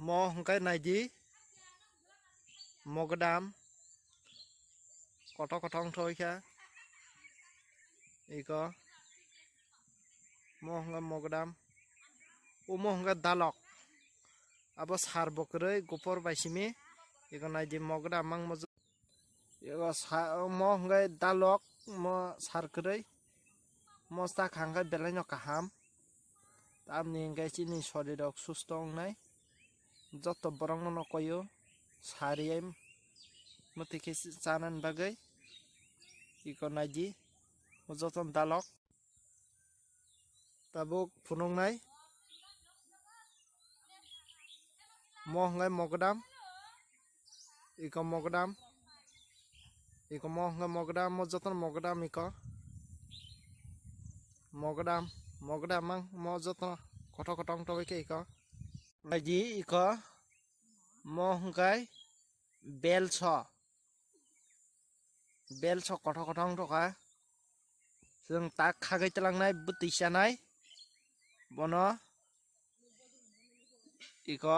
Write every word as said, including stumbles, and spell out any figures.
Mo hwnkhe naidi, mogdam kothok kothok wngthok kha. Iko mo hwnkhe mogdam, omo hwnkhe dalok. Abo sar bo kwrwi gopor bai simi. Iko naidi mogdam mang mo. Ego sa-, mo hwnkhe dalok, mo sar kwrwi, mo cha kha hwnkhe belai no kaham. Tamni hwnkhe chini sorirok susto wngnai. Joto borokno no koio, sariya mwtwi khe chanani bagwi. Iko naidi, mo joto dalok. Tabuk phunuknai. Mo hwnkhe mogdam. Iko mogdam. Iko mo hwnkhe mogdam, mo jotono mogdam iko. Mogdam, mogdam mang mo jotono kothok kothok wngtogwi khe iko. Naidi iko mo hwnkhe belso. Belso kothok kothok wngtokha. Chwng tak khagwi twlangnai bwtwi chanai. Bono iko